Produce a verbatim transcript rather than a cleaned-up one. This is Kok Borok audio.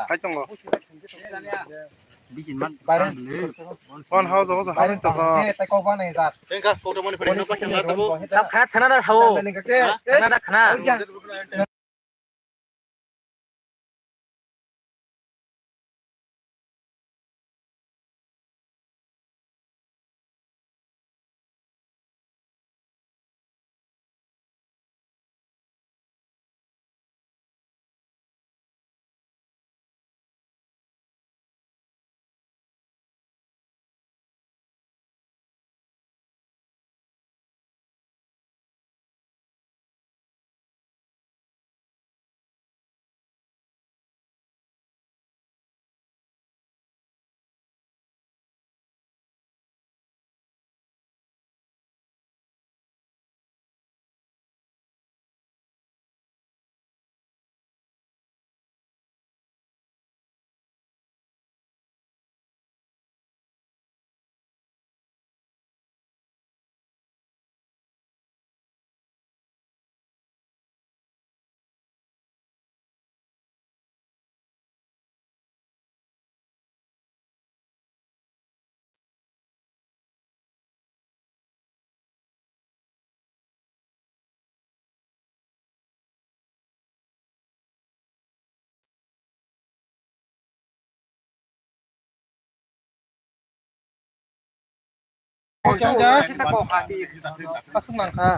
Hai tongo. Wan hao jogo jogo hai tongo. Sab khana thana da thao. Khana da khana. Aswk nangkha.